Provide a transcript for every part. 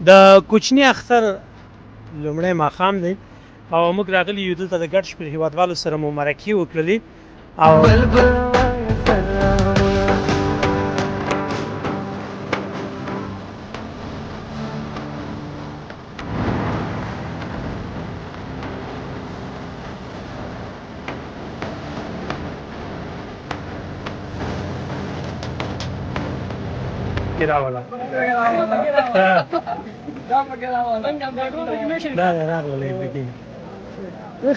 د کوچني اختر لومړی ماښام دی او موږ راغلي یو دلته د ګډ شمېر هیوادوالو سره مو مرکې وکړلې او راوله دا راغله پکې.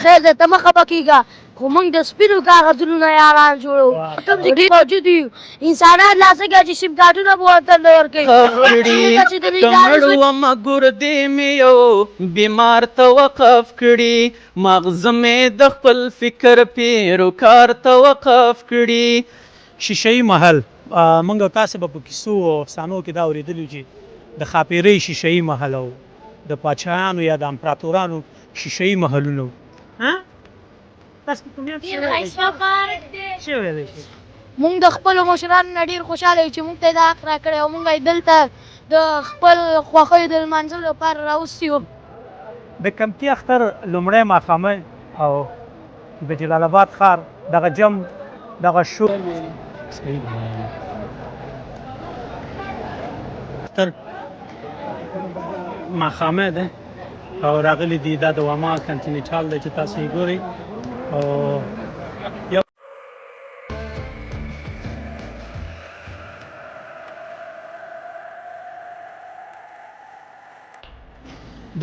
خیر دی، ته مه خفه کېږه، خو موږ د سپینو کاغذونو نه یاران جوړو. کوم ځای کې موجود یو انسانان لا څنګه چې سیم کارټونه به ورته نه ورکوي. کړي که مړ وم ګردې مې یو بیمار ته وقف کړي، ماغزه مې د خپل فکر پیروکار ته وقف کړي. شیشه محل، موږ او تاسې به په کیسو او افسانو کې دا اورېدلي چې د ښاپېرۍ شیشه محل او د پاچایانو یا د امپراتورانو شیشه محلونه وو. تاسو په کوم یاد څه ویلی شئ؟ موږ د خپلو مشرانو نه ډېر خوشحاله یو چې موږ ته یې دا حق راکړی او موږ یې دلته د خپل خوښیو د لمانځلو لپاره راوستي یو. د کمتي اختر لومړی ماښامی او د جلال آباد ښار دغه جم دغه شور اختر ماښامی دی او راغلي دي. دا د واما کانټینیټال دی چې تاسو یې ګورئ او یو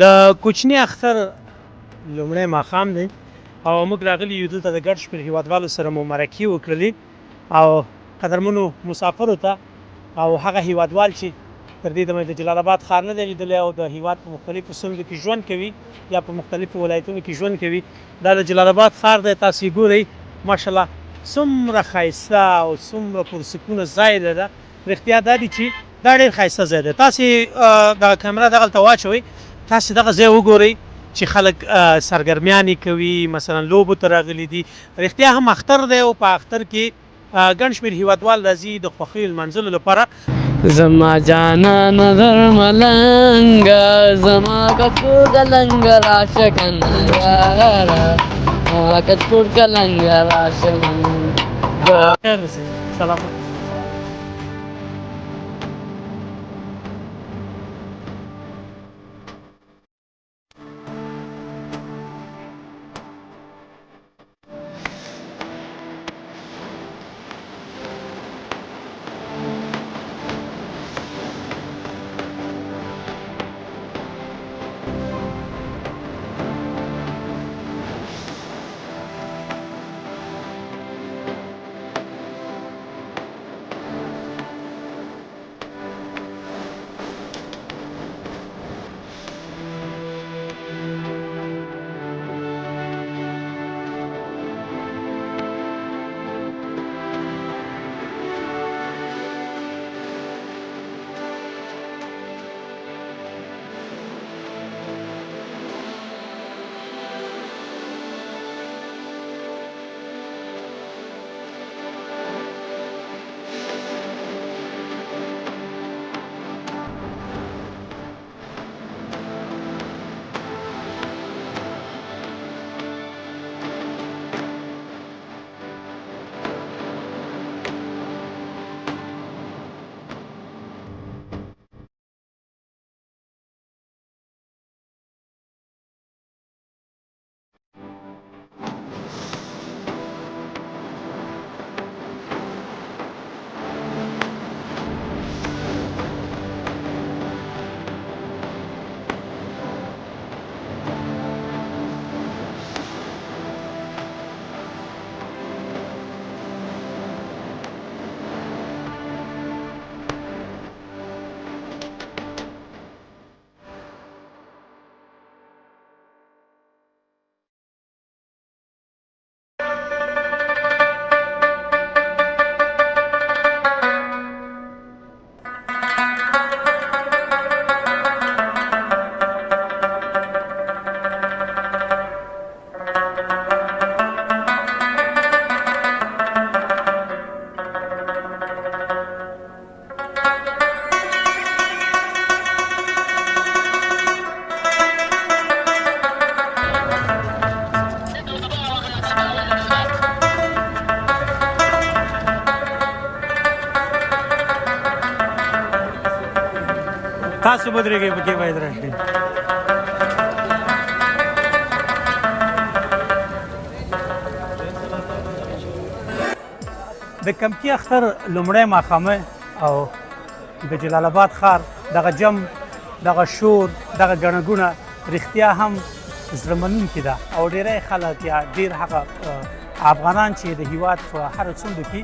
د کوچني اختر لومړی ماښام دی او موږ راغلي یو دلته د ګډ شمېر هیوادوالو سره مو مرکې وکړلې او قدرمنو مسافرو ته او هغه هیوادوال چې تر دې دمه د جلال آباد ښار نه دی لیدلی او د هیواد په مختلفو څنډو کې ژوند کوي یا په مختلفو ولایتونو کې ژوند کوي، دا د جلال آباد ښار دی. تاسو یې ګورئ، ماشاءالله څومره ښایسته او څومره پرسکونه ځای دی. دا رښتیا دا دي چې دا ډېر ښایسته ځای دی. تاسې دغه کمره دغلته واچوئ، تاسې دغه ځای وګورئ چې خلک سرګرمیانې کوي، مثلا لوبو ته راغلي دي. رښتیا هم اختر دی او په اختر کې ګڼ شمېر هیوادوال راځي د خوښیو لمانځلو لپاره. زما جانان در ملنګ، زما کچکول کلنګ راشه کنه، کچکول کلنګ راشه. خیر اوسئ، سلام. تاسو ودرېږئ، پکې باید راشئ. د کمکي اختر لومړی ماښامی او د جلال آباد ښار دغه جم، دغه شور، دغه ګڼه ګوڼه رښتیا هم زړه منونکې ده او ډیری خلک یا ډیر هغه افغانان چې د هیواد په هر څنډو کې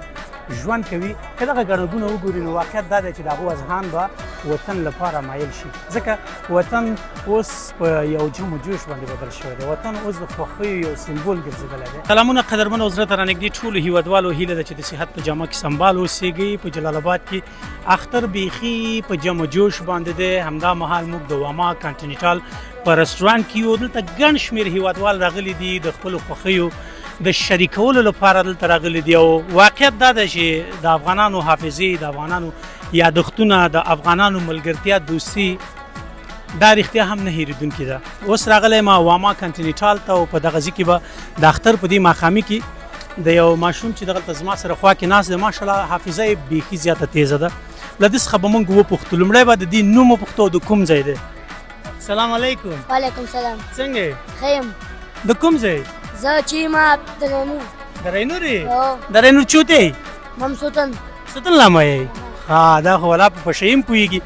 ژوند کوي، که دغه ګڼه ګوڼه وګوري نو واقعیت دا دی چې د هغو اذهان به وطن لپاره مایل شي، ځکه وطن اوس په یو جم و جوش باندې بدل شوی دی. وطن اوس د خوښیو یو سمبول ګرځېدلی دی. سلامونه قدرمن او زړه ته رانږدې ټولو هیوادوالو، هیله ده چې د صحت په جامه کې سمبال اوسېږئ. په جلال آباد کې اختر بیخي په جم و جوش باندې دی. همدا مهال موږ د واما کانټینیټال په رستورانت کې یو. دلته ګڼ شمېر هیوادوال راغلي دي، د خپلو خوښیو د شریکولو لپاره دلته راغلي دي. او واقعیت دا دی چې د افغانانو حافظې، د افغانانو یادښتونه، د افغانانو ملګرتیا، دوستي دا رښتیا هم نه هېرېدونکې ده. اوس راغلی ما واما کانټینیټال ته او په دغه ځای کې به د اختر په دې ماښامي کې د یو ماشوم چې دغلته زما سره خوا کې ناست دی، ماشاءالله حافظه یې بیخي زیاته تیزه ده، له دې څخه به موږ وپوښتو. لومړی به د دې نوم وپوښتو او د کوم ځای دی. سلام علیکم. وعلیکم سلام. څنګه یې؟ ښه یم. د کوم ځای؟ زه چې ما د رینور. د رینور یې؟ هو. د رینور چوتې؟ مم سوتن. سوتن لامه یې؟ ها، دا خو ولا په پشه هم پوهېږي.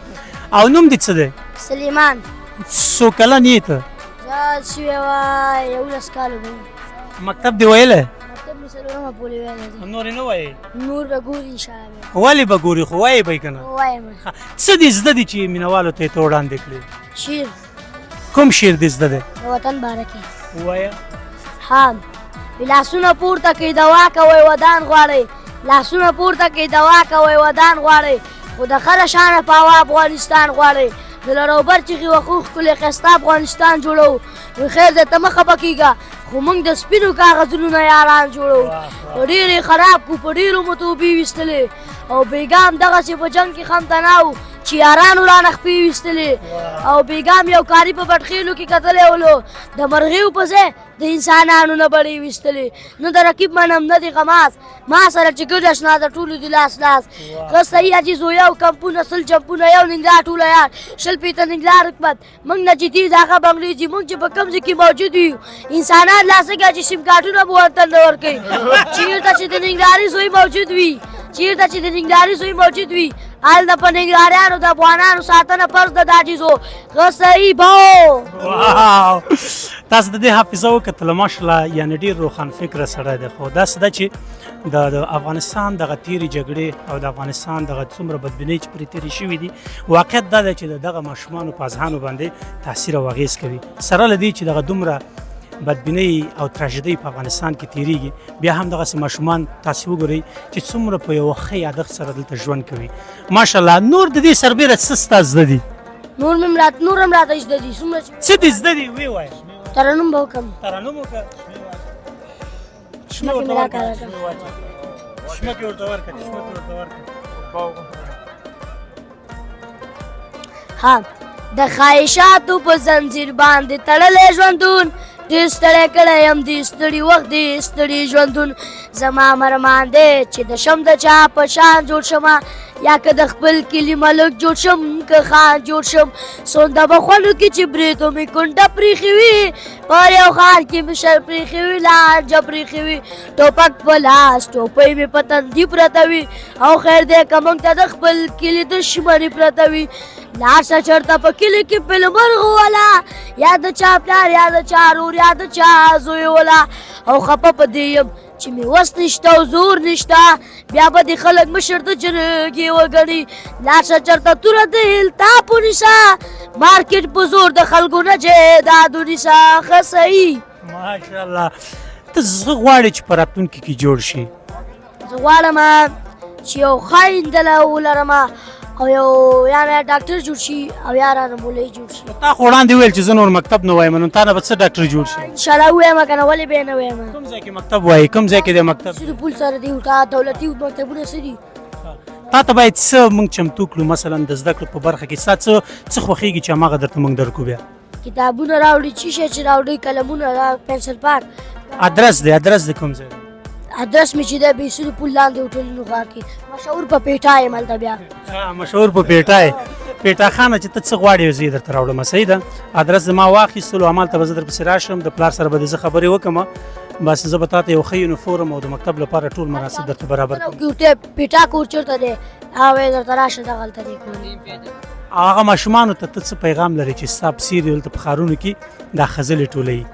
او نوم دې څه دی؟ سلیمان. څو کلن یې ته؟ زه شوی وه 11 کالو به وم. مکتب دې ویلی؟ مکتب مې څلورمه پورې ویلی دی. نور یې نه وایې؟ نور به ګوري انشاءالله. ولې به ګوري؟ خو وایې به یې که نه؟ وایم. څه دې زده دي چې مینهوالو ته یې ته وړاندې کړې؟ شعر. کوم شعر دې زده دی؟ د وطن باره کې. ووایه. ها، لاسونه پورته کړئ، دوا کوئ، ودان غواړئ. لاسونه پورته کړئ، دوا کوئ، ودان غواړئ. خو د خره شانه په هوا افغانستان غواړئ. د لروبر چیغې وخو ښکلې ښایسته افغانستان جوړوو. وی خیر دی، ته مه خفه کېږه، خو موږ د سپینو کاغذونو نه یاران جوړوو. په ډېر یې خراب کړو، په ډېرو مو توبې ویستلې. او بېګا هم دغسې په جنګ کې خم تنها وو چې یارانو رانه خپې ویستلې. او بېګا هم یو کاري په بټخېلو کې کتلی ولو، د مرغیو په ځای د انسانانو نه بړې ویستلې. نه د رقیب منم، نه د غماز، ما سره چې ګډ اشنا د ټولو دي لاس لاس. ښه صحیح عزیزو، یو کمپونه سل جمپونه، یو ننګرهار ټوله یار، شل پېته ننګرهار حکمت. موږ نه چې دي هغه بنګلې دي، موږ چې په کوم ځای کې موجود یو، انسانان لا څنګه چې سیم کارټونه به ورته نه ورکوي. چېرته چې د ننګرهاري زوی موجود وي، چېرته چې د ننګرهاري زوی موجود وي، هلته په ننګرهاریانو د افغانانو ساتنه فرض ده. دا عزیزو ښه صحیح باو. واو، تاسو د دې حافظه وکتله، ماشاءالله، یعنې ډېر روښان فکره سړی دی. خو داسې ده چې د افغانستان دغه تېرې جګړې او د افغانستان دغه څومره بدبینۍ چې پرې تېرې شوې دي، واقعیت دا دی چې د دغه ماشومانو په اذهانو باندې تاثیر او اغېز کوي. سره له دې چې دغه دومره بدبینۍ او تراژیدۍ په افغانستان کې تېرېږي، بیا هم دغسې ماشومان تاسې وګورئ چې څومره په یوه ښه یادښت سره دلته ژوند کوي، ماشاءالله. نور د دې سربېره څه ستا زده دي؟ نور مې نور هم راته زده دي. څومره چې څه دې زده دي ویې وایه. ترنم به وکړم. ترنم وکړه. شمه ورته ورکړه، شمه کې ورته ورکړه، شمه کې ورته ورکړه. ها، د خواهشاتو په زنځیر باندې تړلی ژوندون، ډېر ستړی کړی یم دې ستړي وخت، دې ستړي ژوندون. زما مرمان دی چې د شم د چا په شان جوړ شمه، یا که د خپل کلي ملک جوړ شم، که خان جوړ شم. څونده به خولو کې چې برېتو مې کونډه پرېښې وي، په یو ښار کې مې شر پرېښې وي، لانجه پرېښې وي، ټوپک په لاس ټوپۍ مې په تندي پرته وي، او خیر دی که موږ ته د خپل کلي دښمني پرته وي. لاړ شه چېرته په کلي کې په لمر ولا، یا د چا پلار، یا د چا ورور، یا د چا زوی ولا. او خفه په دې یم چې مې وس نشته او زور نشته، بیا به دې خلک مشر د جرګې وګڼي. لاړ شه چېرته توره د التاپ ونیسه، مارکیټ په زور د خلکو نه جایداد ونیسه. ښه صحیح. ماشاءالله. ته زه غواړې چې په راتلونکي کې جوړ شي؟ زه غواړم چې یو ښه ایندله ولرم او یو یا ډاکټر جوړ شي او یا رانه مولوي جوړ شي. تا خو وړاندې وویل چې زه نور مکتب نه وایم، نو تا نه به څه ډاکټر جوړ شي؟ انشاءالله ووایم که نه، ولې به یې نه وایم؟ کوم ځای کې مکتب وایي؟ کوم ځای کې دی مکتب؟ سیدو پول سره دی، دا دولتي مکتبونه څه دي؟ تا ته باید څه موږ چمتو کړو، مثلا د زده کړو په برخه کې ستا څه خوښېږي چې هماغه درته موږ درکړو؟ بیا کتابونه راوړي، چې شی چې راوړي، قلمونه، پنسل پاک. ادرس دی، ادرس دی کوم ځای دی؟ ادرس مې چې دی بېسونو پول لاندې هوټلونو ښار کې، مشهور په پیټا یم هلته. بیا مشهور په پیټا یې. پیټا خانه چې ته څه غواړې زه یې درته راوړم. صحیح ده، ادرس زما واخیستلو، همالته به زه درپسې راشم، د پلار سره به دې زه خبرې وکړم. بس زه به تا ته یو ښه یونیفورم او د مکتب لپاره ټول مناسب درته برابر کړم. پیټا کور چېرته دی؟ هغه درته راشه، دغلته دی کور. هغه ماشومانو ته ته څه پیغام لرې چې ستا په څېر دلته په ښارونو کې دا خځلې ټولوي؟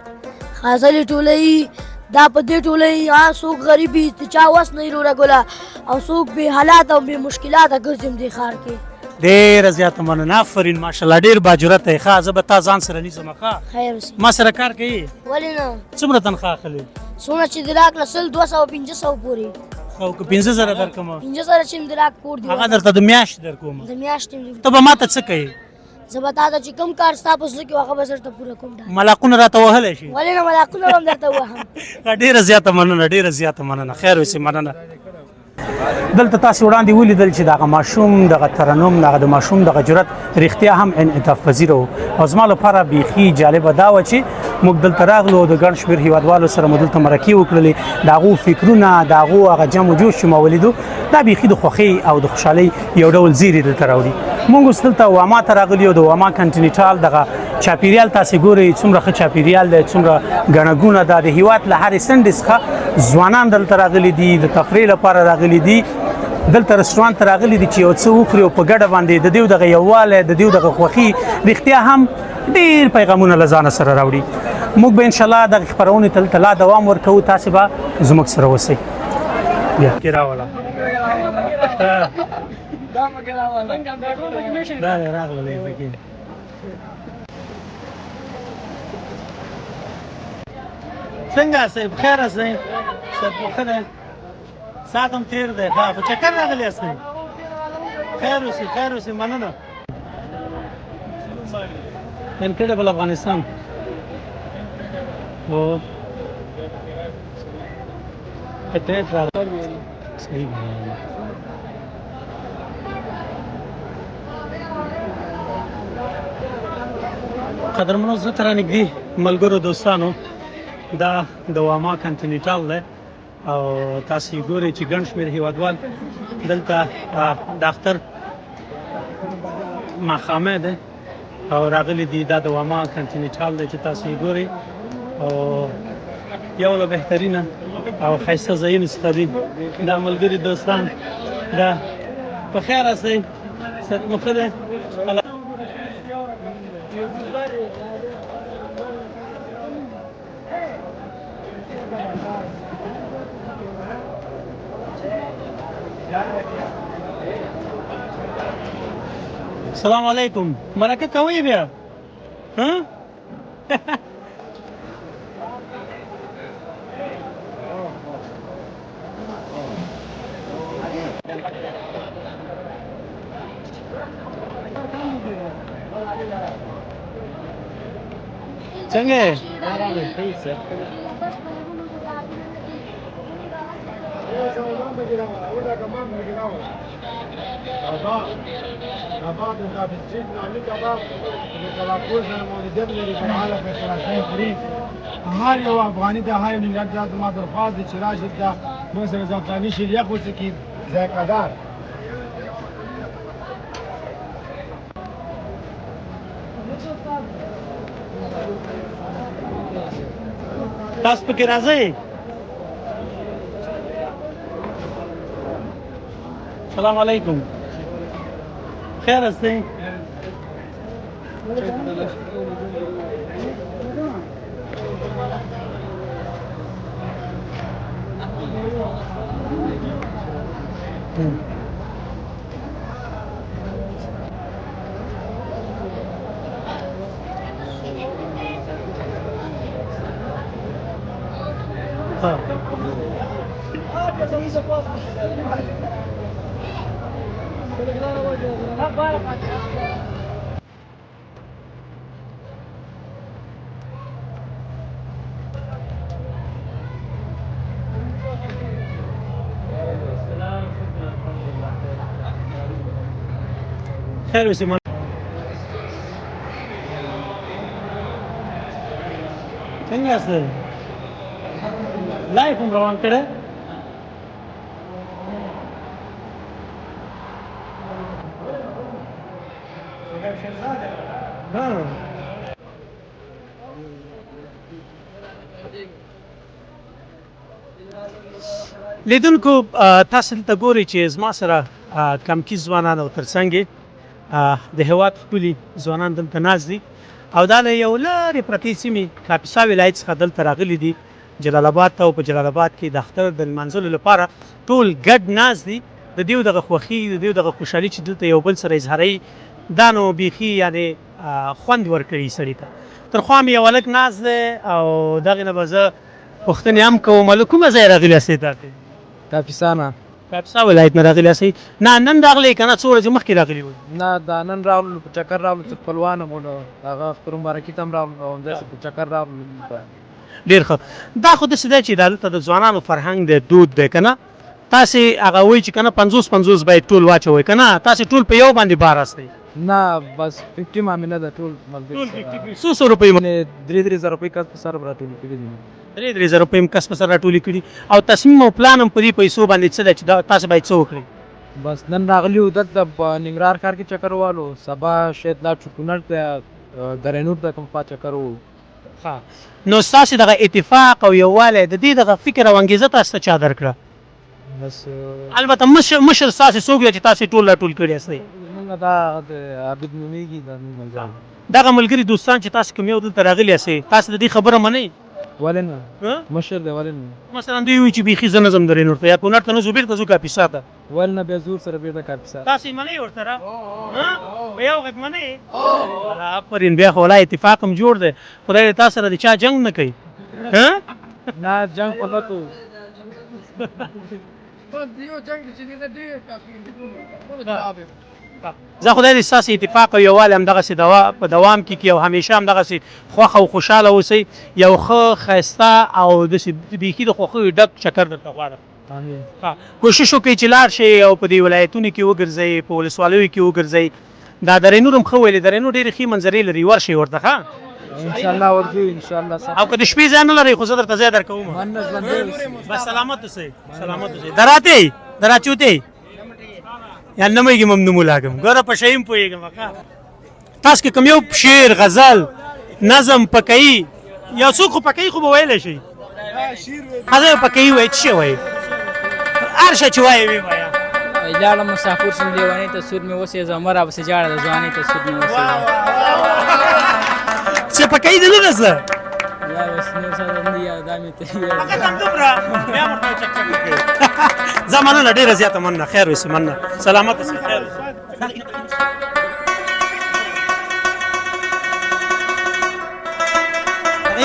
خځلې ټولوي، دا په دې ټولوي. هغه څوک غریب وي چې چا وس نه وي وروره ګله، او څوک بې حالاته او بې مشکلاته ګرځي هم دې ښار کې. ډېره زیاته مننه، آفرین، ماشاءالله، ډېر باجرته یې. ښه، زه به تا ځان سره نیسم. ښه، خیر اوسې. ما سره کار کوي؟ ولې نه. څومره تنخوا اخلې؟ څومره چې دې راکړه، 100، 200، 500 پورې. خو که 5000 درکړم؟ 5000 چې هم دې راکړ کور دې هغه درته د میاشتې درکوم. د میاشتې هم. ته به ما ته څه کوې؟ زه به تا ته چې کوم کار ستا په زړه کې هغه به زه درته پوره کوم. ملاقونه راته وهلی شي؟ ولې نه، ملاقونه به هم درته ووهم. ډېره زیاته مننه، ډېره زیاته مننه، خیر اوسې، مننه. دلته تاسو وړاندې ولیدل چې دغه ماشوم دغه ترنم، دغه د ماشوم دغه جرأت رښتیا هم انعطاف پذیر و. او زما لپاره بیخي جالبه دا وه چې موږ دلته راغلو او د ګڼ شمېر هیوادوالو سره مو دلته مرکې وکړلې، د هغو فکرونه، د هغو هغه جم و جوش چې ما ولیدو، دا بیخي د خوښۍ او د خوشحالۍ یو ډول زیری دلته راوړي. موږ اوس دلته واما ته راغلي یو، د واما کانټینیټال دغه چاپیریال تاسې ګورئ څومره ښه چاپیریال دی، څومره ګڼه ګوڼه ده. د هیواد له هرې څنډې څخه ځوانان دلته راغلي دي، د تفریح لپاره راغلي دي، دلته رستورانت ته راغلي دي چې یو څه وخوري او په ګډه باندې د دیو دغه یووالی، د دیو دغه خوښي رښتیا هم ډېر پیغامونه له ځانه سره راوړي. موږ به انشاءالله دغه خپرونې ته دلته لا دوام ورکوو، تاسې به زموږ سره اوسئ. بیا کې راوله. دا راغله پکې. څنګه صاحب، خیر اوسئ؟ صاحب ښه دی، ساعت هم تېر دی. ښه، په چکر راغلی یاستئ؟ خیر اوسئ، خیر اوسئ، مننه. انکریډبل افغانستان. او صحیح. قدرمنو زه ته رانږدې ملګرو دوستانو، دا د واما کانټینیټال دی او تاسو یې ګورئ چې ګڼ شمېر هیوادوال دلته د اختر ماښامی دی او راغلي دي. دا د واما کانټینیټال دی چې تاسو یې ګورئ او یو له بهترینه او ښایسته ځایونو څخه دي. دا ملګري دوستان، دا په خیر راسئ، صحت مو ښه دی؟ السلام علیکم، مرکه کوئ بیا؟ ها؟ څنګه یې؟ هر یو افغاني ته، هر یو ملت ته زما درخواست دی چې راشي دا موږ سره زعفراني شیریخ وڅکي، ذایقهدار. تاسو پکې راځئ؟ السلام علیکم، خیر استئ؟ خیر اوسې. څنګه یاست؟ لایف هم روان کړی؟ لیدونکو تاسو دلته ګورئ چې زما سره کمکي ځوانان او ترڅنګ د هیواد ښکلي ځوانان دلته ناست دي او دا له یو لرې پرتې سیمې کاپیسا ولایت څخه دلته راغلي دي جلال اباد ته او په جلال اباد کې د اختر د لمانځلو لپاره ټول ګډ ناست دي. د دیو دغه خوښي، د دیو دغه خوشحالي چې دلته یو بل سره اظهاروي، دا نو بیخي یعنې خوند ورکوي سړي ته. تر خوا مې یو هلک ناست دی او دغې نه به زه پوښتنې هم کوم. له کومه ځایه راغلي یاستئ تاسې؟ کاپیسا نه. کاپیسا ولایت نه راغلي یاستئ؟ نه نن راغلئ که نه څو ورځې مخکې راغلي وئ؟ نه دا نن راغلو، په چکر راغلو، څه خپلوان مو له هغه اختر مبارکي ته هم راغلو او همداسې په چکر راغلو. ډېر ښه. دا خو داسې دی چې دا دلته د ځوانانو فرهنګ دی، دود دی که نه؟ تاسې هغه وایي چې که نه 50 50 باید ټول واچوئ که نه تاسې ټول په یو باندې بار استئ؟ نه بس 50 معامله ده، ټول ملګري سره. څو څو روپۍ؟ درې درې زره روپۍ کس په سر راټولې کړي دي. درې درې زره روپۍ هم کس په سر راټولې کړي. او تصمیم او پلان هم په دې پیسو باندې څه دی چې دا تاسې باید څه وکړئ؟ بس نن راغلي یو دلته په ننګرهار ښار کې چکر ووهلو، سبا شاید لاړ شو کونړ ته یا درې نور ته کوم خوا چکر ووهو. ښه نو ستاسې دغه اتفاق او یووالی د دې دغه فکر او انګیزه تاسو ته چا درکړه؟ بس البته مشر مشر ستاسې څوک دی چې تاسې ټول راټول کړي یاستئ؟ زمونږ دا د عابد نومېږي، دا زمونږ ملګری دی. دغه ملګري دوستان چې تاسې کوم یو دلته راغلي یاستئ، تاسې د دې خبره منئ؟ ولې نه، مشر دی ولې نه. مثلا دوی وایي چې بیخي زه نه ځم درې نور ته یا کونړ ته نه ځو، بېرته ځو کاپیسا ته. ولې نه، بیا ځو ورسره بېرته کاپیسا. تاسې منئ ورسره؟ په یو غږ منئ؟ آفرین، بیا خو ولا اتفاق هم جوړ دی. خدای دې تاسو سره د چا جنګ نه کوي. نه جنګ خو نه کوو. زه خدای دې ستاسو اتفاق او یووالی همدغسې په دوام کې کړي او همیشه همدغسې خوښ او خوشحاله اوسئ. یو ښه ښایسته او داسې بیخي د خوښیو ډک چکر درته غواړم. کوشش وکړئ چې لاړ شئ او په دې ولایتونو کې وګرځئ، په ولسوالیو کې وګرځئ. دا درې نور هم ښه ویلې، درې نور ډېرې ښې منظرې لري، ورشئ ورته. ښه ان شاء الله ورځو ان شاء الله. او که د شپې ځای نه لرئ خو زه درته ځای درکوم. مننه، ژوندی اوسئ. بس سلامت اوسئ، سلامت اوسئ. دراته دراچوته یا نه مېږي مم نوم لاګم ګوره په شی هم پوهېږم. ښه تاسو کې کوم یو شعر، غزل، نظم پکایي یا څوک خو پکایي خو به ویلی شي؟ هغه پکایي وایي، څه شی وایي؟ هر شی چې وایي وی وایه. لاړم مسافر شوم لیونۍ ته، سور مې وسېځه مه راپسې ژاړه د ځوانۍ ته، سور مې وسېځه. څه پکایي دې نه ده څه؟ یا بس نور څه نه دي یاد، دا مې ته یاد. فقط همدومره بیا ورته چک چک وکړئ. زه مننه، ډېره زیاته مننه. خیر اوسې، مننه، سلامت اوسې، خیر اوسې.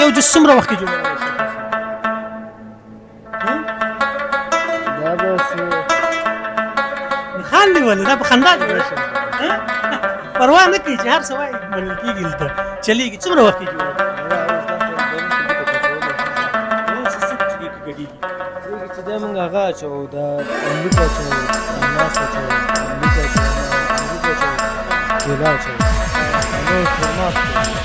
یو جوس څومره وخت کې جوړولی شئ؟ دا بس خاندي ولې؟ دا په خندا جوړه شوه. پروا نه کوي چې هر څه وایي، منل کېږي، دلته چلېږي. څومره وخت کې جوړه؟ چې دا موږ هغه اچوو، دا املوک اچوو، اناناس اچوو، املوک اچوو، املوک اچوو، کیله اچوو، نور خرما اچوو.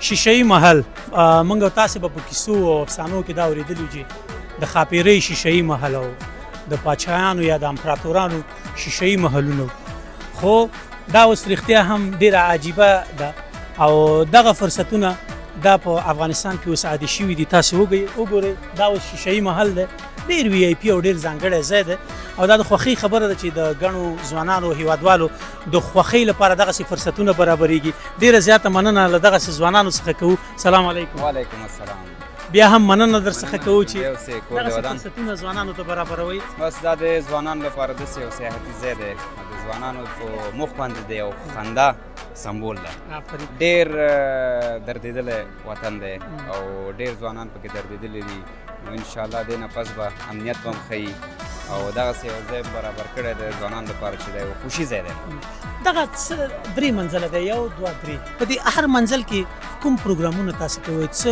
شیشه محل موږ تاسو به په کیسو او افسانو کې دا اورېدلي چې د ښاپېرۍ شیشه محل او د پاچایانو یا د امپراتورانو شیشه محلونه، خو دا اوس رښتیا هم ډېره عجیبه ده او دغه فرصتونه دا په افغانستان کې اوس عادي شوي دي. تاسو وګورئ، دا اوس شیشه محل دی، ډېر وي آی پي او ډېر ځانګړی ځای دی او دا د خوښۍ خبره ده چې د ګڼو ځوانانو هیوادوالو د خوښۍ لپاره دغسې فرصتونه برابرېږي. ډېره زیاته مننه له دغسې ځوانانو څخه کوو. سلام علیکم. وعلیکم السلام. بیا هم مننه در څخه کوو چې دغسې فرصتونه ځوانانو ته برابروئ. بس دا د ځوانانو لپاره داسې یو سیاحتي ځای دی، د ځوانانو په مخ باندې دی او خندا سمبول ده. ډېر دردېدلی وطن دی او ډېر ځوانان پکې دردېدلي دي، نو انشاءالله دې نه پس به امنیت به هم ښه وي. او دغسې یو ځای برابر کړی دی ځوانانو لپاره چې دا یو خوشي ځای دی. دغه څه درې منزله دی، یو دوه درې، په دې هر منزل کې کوم پروګرامونه تاسو کوئ؟ څه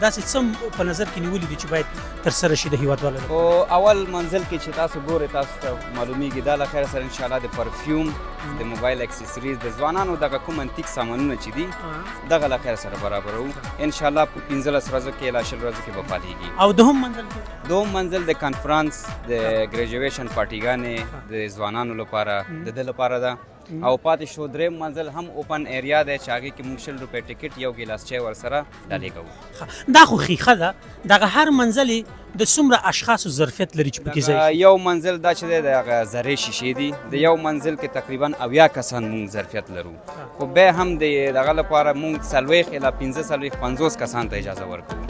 داسې څه په نظر کې نیولي دي چې باید ترسره شي د هیوادوالو لپاره؟ په اول منزل کې چې تاسو ګورئ تاسو ته معلومیږي دا له خیره سره انشاءالله د پرفیوم، د موبایل اکسسریز، د ځوانانو دغه کوم انتیک سامانونه چې دي دغه له خیره سره برابروو انشاءالله. په 15 ورځو کې لا 20 ورځو کې به فعالېږي. او دوهم منزل کې؟ دوهم منزل د کانفرنس، د ګریجویشن پارټیګانې د ځوانانو لپاره د ده لپاره ده. او پاتې شو دریم منزل هم open area دی چې هغې کې موږ 20 روپۍ ټیکټ یو ګیلاس چای ورسره ډالۍ کوو. دا خو ښیښه ده، دغه هر منزل یې د څومره اشخاصو ظرفیت لري چې پکې ځای شي؟ یو منزل دا چې دی د هغه زرې شیشې دي، د یو منزل کې تقریبا 70 کسان موږ ظرفیت لرو، خو بیا هم د دغه لپاره موږ 40 الی 45 50 کسان ته اجازه ورکوو.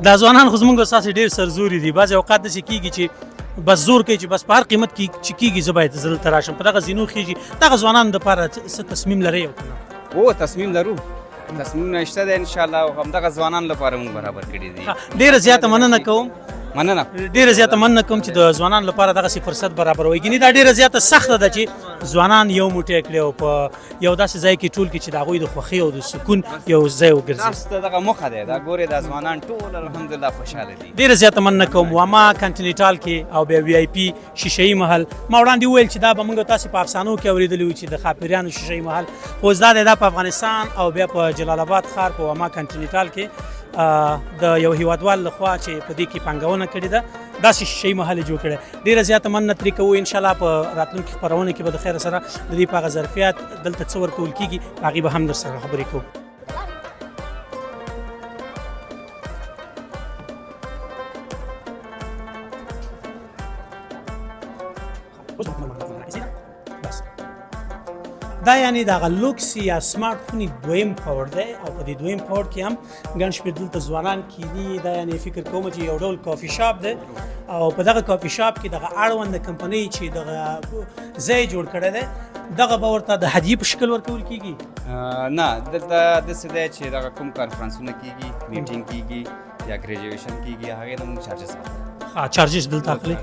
دا ځوانان خو زموږ ستاسې ډېر سرزوري دي، بعضې اوقات داسې کېږي چې بس زور کوي چې بس په هر قیمت کې چې کېږي زه باید زه دلته راشم، په دغه زینو خېږي. دغه ځوانانو دپاره څه تصمیم لرئ او که نه؟ هو تصمیم لرو، تصمیمونه شته دی انشاءالله، او همدغه ځوانانو لپاره موږ برابر کړي دي. ډېره زیاته مننه کوم. مننه. ډېره زیاته مننه کوم چې د ځوانانو لپاره دغسې فرصت برابروئ. ګینې دا ډېره زیاته سخته ده چې ځوانان یو موټی کړي او په یو داسې ځای کې ټول کړي چې د هغوی د خوښۍ او د سکون یو ځای وګرځي. تاسو ته دغه موخه دی، دا ګورئ دا ځوانان ټول الحمدلله خوشحاله دي. ډېره زیاته مننه کوم. واما کانټینیټال کې او بیا وي آی پي شیشه محل، ما وړاندې وویل چې دا به موږ تاسې په افسانو کې اورېدلي وو چې د ښاپېریانو شیشه محل، خو اوس دا دی دا په افغانستان او بیا په جلال آباد ښار په واما کانټینیټال کې د یو هیوادوال لخوا چې په دې کې پانګونه کړې ده داسې شیشه محل یې جوړ کړی. ډېره زیاته مننه ترې کوو. انشاءالله په راتلونکي خپرونه کې به د خیره سره د دې په هغه ظرفیت دلته څه ورکول کېږي په هغې به هم در سره خبرې کوو. دا یعنی دغه لوکس یا سمارټ خونې دویم پوړ دی او په دې دویم پوړ کې هم ګڼ شمېر دلته ځوانان کیني. دا یعنی فکر کوم چې یو ډول کافي شاپ دی او په دغه کافي شاپ کې دغه اړوند کمپنۍ چې دغه ځای جوړ کړی دی دغه به ورته د هدیې په شکل ورکول کیږي؟ نه، دلته داسې دی چې دغه کوم کانفرنسونه کیږي، میټینګ کیږي یا ګریجویشن کیږي، هغې نه موږ چارجز اخلو. ښه، چارجز دلته اخلي؟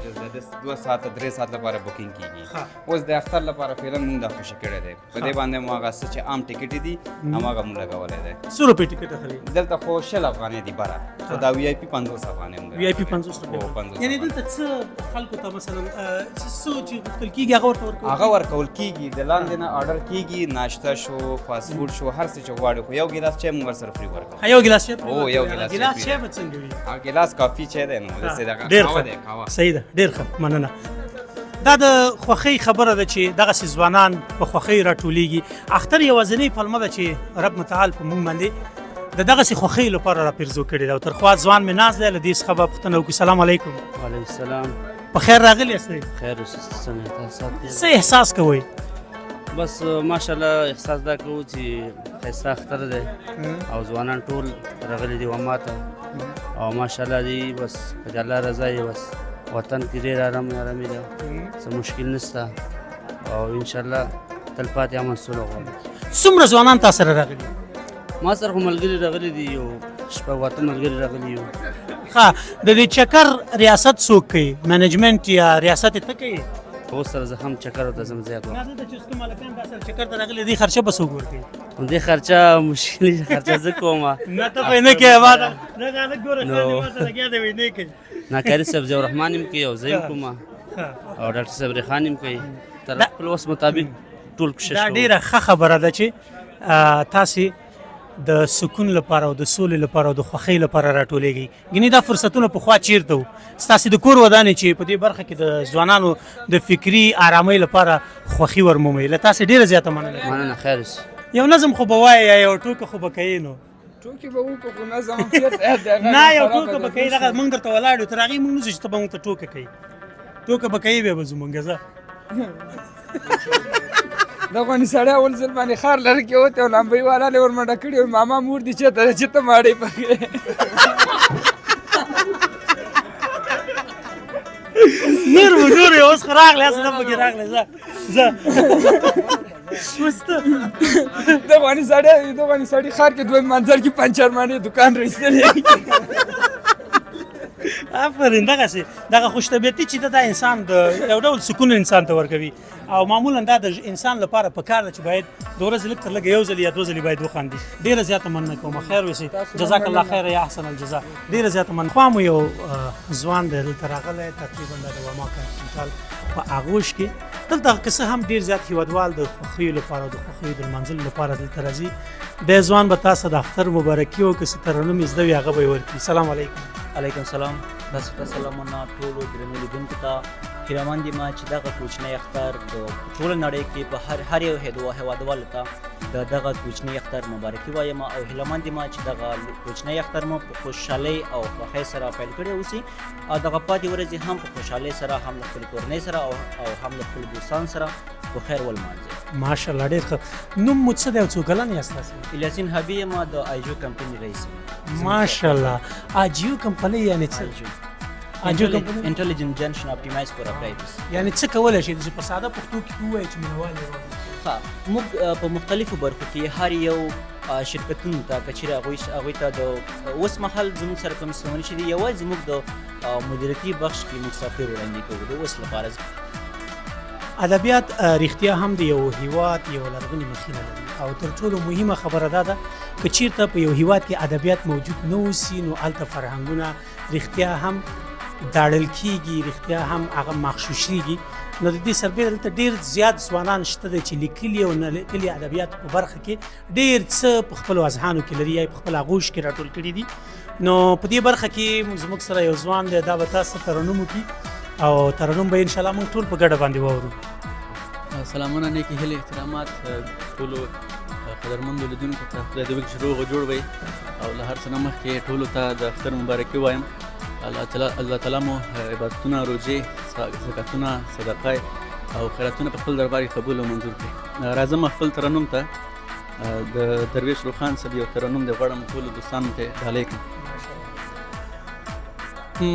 2 ساعته 3 ساعت لپاره booking کیږي. اوس د اختر لپاره فعلا موږ دا خوشې کړی دی، په دې باندې مو هغه څه چې عام ټیکټ دي هماغه مو لګولی دی. څو روپۍ ټیکټ اخلي؟ دلته خو 20 افغانۍ دي بره، خو دا وي آی پي 50 افغانۍ موږ وي آی پي 50 روپۍ. هو، 50 یعنې افغانۍ. دلته څه خلکو ته مثلا څه چې غوښتل کیږي هغه ورته ورکول هغه ورکول کیږي، د لاندې نه آرډر کیږي، ناشته شو، فاست فوډ شو، هر څه چې غواړي، خو یو ګیلاس چای موږ ورسره free ورکوو. یو ګیلاس چای free هو، یو ورکوي. ګیلاس چای ګیلاس free چای دی. به څنګه وي؟ هغه ګیلاس کافي چای دی نو، داسې دغه ډېر قهوه ښه. دی، قهوه. صحیح ده، ډېر ښه، مننه. دا د خوښۍ خبره ده چې دغسې ځوانان په خوښۍ راټولېږي. اختر یوازینۍ پلمه ده چې رب متعال په موږ باندې د دغسې خوښۍ لپاره راپیرزو کړې ده. او تر خوا ځوان مې ناست دی، له دې څخه به پوښتنه وکړو. سلام علیکم. وعلیکم السلام. په خیر راغلي یاستئ؟ خیر اوسئ، څنګه یې؟ تاسو سات څه احساس کوئ؟ بس ماشاءالله احساس دا کوو چې ښایسته اختر دی او ځوانان ټول راغلي دي وما ته، او ماشاءالله دی بس په د الله رضا یې، بس وطن کې ډېر آرام آرامي ده، څه مشکل نشته، او انشاءالله تلپاتې امن سوله غواړو. څومره ځوانان تا سره راغلي؟ ما سره خو ملګري راغلي دي، یو شپږ اته ملګري راغلي یو. ښه، د دې چکر ریاست څوک کوي؟ منیجمنټ یا ریاست یې ته کوي؟ اوس سره زه هم چکر ورته ځم زیات وخت. نه، دلته چې کوم هلکان تا سره چکر ته راغلي دي، خرچه به څوک ورکوي؟ دې خرچه مشکل دی، خرچه زه کوم. نه، ته خو یې نه کوې، ما ته دغه هلک ګوره، نو. ښه دی، ما سره لګیا دی، وایي نه کوي. ناکاري صاحب ضیاء الرحمن هم کوي او زه هم کوم، او ډاکټر صاحب ریحان هم کوي، تر خپل وس مطابق ټول کوشش دا کوو. ډېره ښه خبره ده چې تاسې د سکون لپاره او د سولې لپاره او د خوښۍ لپاره راټولېږئ. ګینې دا فرصتونه پخوا چیرته وو؟ ستاسې د کور ودانې چې په دې برخه کې د ځوانانو د فکري آرامۍ لپاره خوښي ورمومئ. له تاسې ډېره زیاته مننه کوم. مننه، خیر اوسئ. یو نظم خو به وایې یا یو ټوکه خو به کوې نو؟ ټوکې به وکړو خو نظم هم چېرته یاد دی، هغه نه، یو خرابه ټوکه به ده. کوې، دغه موږ درته ولاړ یو، تر هغې موږ نه ځو چې ته به موږ ته ټوکه کوې. ټوکه به کوې بیا به ځو موږ. ځه. دا غونې سړی اول ځل باندې ښار لرې کې وتی او لامبۍ والا له ورمنډه کړې وي، ماما مور دې چېرته ده چې ته ماړۍ پخې؟ نور و نور یې اوس خو راغلی، هسې نه پکې راغلی. ځه، ځه. اوس ته. د غونې سړي ښار کې دویم منظر کې پنچر ماڼۍ دکان راایستلی. آفرین. دغسې دغه خوش طبیعتي چې ده، دا انسان د یو ډول سکون انسان ته ورکوي، او معمولا دا د انسان لپاره په کار ده چې باید د ورځې لږ تر لږه یو ځل یا دوه ځلې باید وخاندي. ډېره زیاته مننه کوم، خیر اوسئ، جزاک الله خیر یا احسن الجزا. ډېره زیاته مننه. خوا مو یو ځوان دی دلته راغلی، تقریبا دا د واما کانټیننټال په آغوش کې. دلته که څه هم ډېر زیات هیوادوال د خوښیو لپاره او د خوښیو د لمانځلو لپاره دلته راځي. دی ځوان به تاسو د اختر مبارکي او که څه ترنم یې زده وي هغه به یې ورکړي. سلام علیکم. علیکم سلام. تاسو ته سلامونه، ټولو درنو لیدونکو ته. هیله مند یم چې دغه کوچنی اختر په ټوله نړۍ کې په هر یو هیوادوالو ته د دغه کوچني اختر مبارکي وایم، او هیله مند یم چې دغه کوچنی اختر مو په خوشحالۍ او خوښۍ سره پیل کړی اوسي، او دغه پاتې ورځې هم په خوشحالۍ سره، هم له خپلې کورنۍ سره او هم له خپلو دوستانو سره په خیر ولمانځئ. ماشاءالله، ډېر ښه. نوم مو څه دی او څو کلن یاست تاسې؟ الیاسین حبي یم، د آیجو کمپنۍ رئیس یم. ماشاءالله، آجیو کمپنۍ یعنې څه؟ آجیو کمپنۍ Intelligent Junction Optimize for Operators. یعنې څه کولی شي چې په ساده پښتو کې ووایي چې مینهوال یې واوري؟ ښه، موږ په مختلفو برخو کې هر یو شرکتونو ته، که چېرې هغوی ته د اوس مهال زموږ سره کوم ستونزې چې دي، یوازې موږ د مدیریتي بخش کې موږ سافټویر وړاندې کوو د اوس لپاره. ادبیات رښتیا هم د یو هیواد یو لرغونې مخینه لري، او تر ټولو مهمه خبره دا ده که چیرته په یو هیواد کې ادبیات موجود نه اوسي نو هلته فرهنګونه رښتیا هم داړل کیږي، رښتیا هم هغه مغشوشیږي. نو د دې سربېره دلته ډېر زیات ځوانان شته دی چې لیکلي او نه لیکلي ادبیات په برخه کې ډېر څه په خپلو اذهانو کې لري یا په خپل آغوش کې راټول کړي دي. نو په دې برخه کې زموږ سره یو ځوان دی، دا به تاسو ته ترنم وکړي، او ترنم به انشاءالله موږ ټول په ګډه باندې واورو. سلامونه، نیکې هیلې، احترامات ټولو قدرمندو لیدونکو ته. خدای دې وکړي چې روغ او جوړ وئ، او له هر څه نه مخکې ټولو ته د اختر مبارکي وایم. الله تعالی مو عبادتونه، روژې، زکاتونه، صدقه او خیراتونه په خپل دربار کې قبول او منظور کړي. راځم خپل ترنم ته. د درویش روښان صاحب یو ترنم دی، غواړم ټولو دوستانو ته ډالۍ کړم.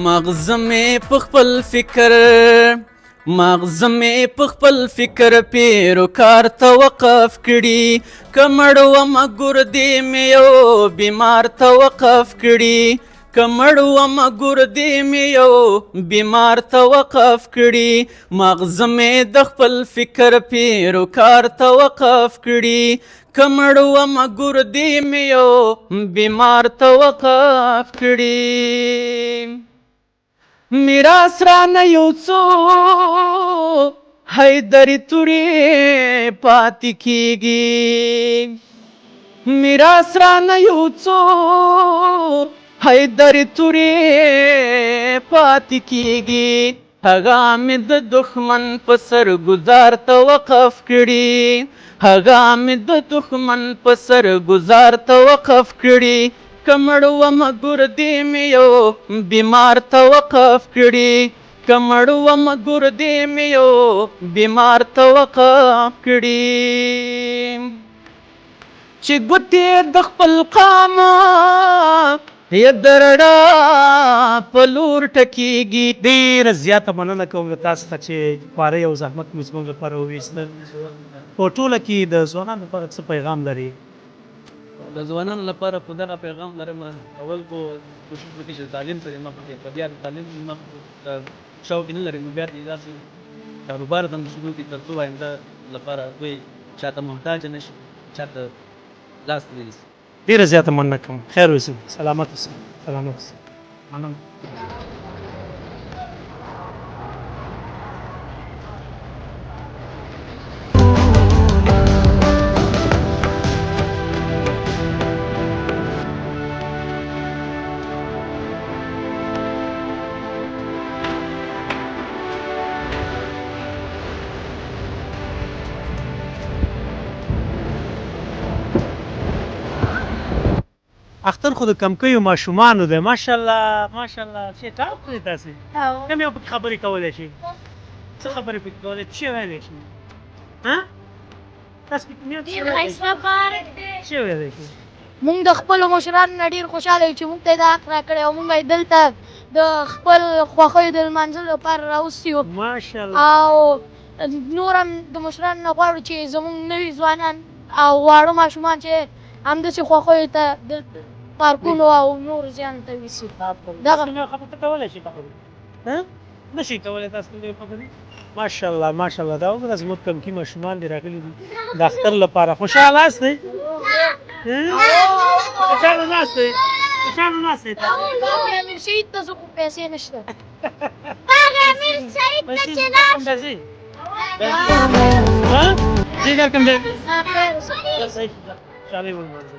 مغزه مې په خپل فکر، مغزه مې په خپل فکر پیروکار ته وقف کړي، که مړ وم ګردې مې یو بیمار ته وقف کړي، که مړ وم ګردې مې یو بیمار ته وقف کړي، مغزه مې د خپل فکر پیروکار ته وقف کړي، که مړ وم ګردې مې یو بیمار ته وقف کړي. میراث رانه یو څو حیدري تورې پاتې کیږي، میراث رانه یو څو حیدري تورې پاتې کیږي، هغه مې د دښمن په سر ګزار ته وقف کړي، هغه مې د دښمن په سر ګزار ته وقف کړي، که مړ وم ګردې مې یو بیمار ته وقف کړي، که مړ وم ګردې مې یو بیمار ته وقف کړي. چې ګوتې د خپل قام یې د رڼا په لور ټکېږي. ډېره زیاته مننه کوم له تاسو څخه چې خوارۍ او زحمت مو زموږ لپاره وویستل. په ټوله کې د ځوانانو لپاره څه پیغام لري؟ د ځوانانو لپاره په دغه پیغام لرم، اول خو کوشش وکړي چې تعلیم ته دې مخ کړي، که بیا د تعلیم مخ شوق نه لري نو بیا دې داسې کاروبار ته هم شروع کړي تر څو آینده لپاره دوی چاته محتاج نه شي، چاته لاس نه نیسي. ډېره زیاته مننه کوم، خیر اوسئ، سلامت اوسئ، سلامت اوسئ، مننه. اختر خو د کمکیو ماشومانو دی. ماشاءالله ماشاءالله، چې ټاپ کړی تاسې کوم یو پکې خبرې کولی شي؟ څه خبرې پکې کولی څه ویلی شي؟ ها تاسو پکې کوم یو ډېر ښایسته پارک دی. څه ویلی شي؟ موږ د خپلو مشرانو نه ډېر خوشحاله یو چې موږ ته یې دا حق راکړی او موږ یې دلته د خپل خوښیو د لمانځلو لپاره راوستي یو. ماشاءالله. او نور هم د مشرانو نه غواړو چې زموږ نوي ځوانان او واړه ماشومان چې همداسې خوښیو ته پارکونو او نور زیان ته ویسي. دغه خبره ته کولای شي خبرې ها نشي کولای تاسو دې خبرې. ماشاءالله ماشاءالله، دا وګوره زموږ کمکي ماشومان دي راغلي دي د اختر لپاره. خوشحاله یاست؟ خوشحاله ناست یئ؟ خوشحاله ناست یئ؟ امیر شهید ته ځو خو پیسې نشته. هغه امیر شهید ته چې لاړ پیسې ها زه درکم. خوشحالي ولمانځئ.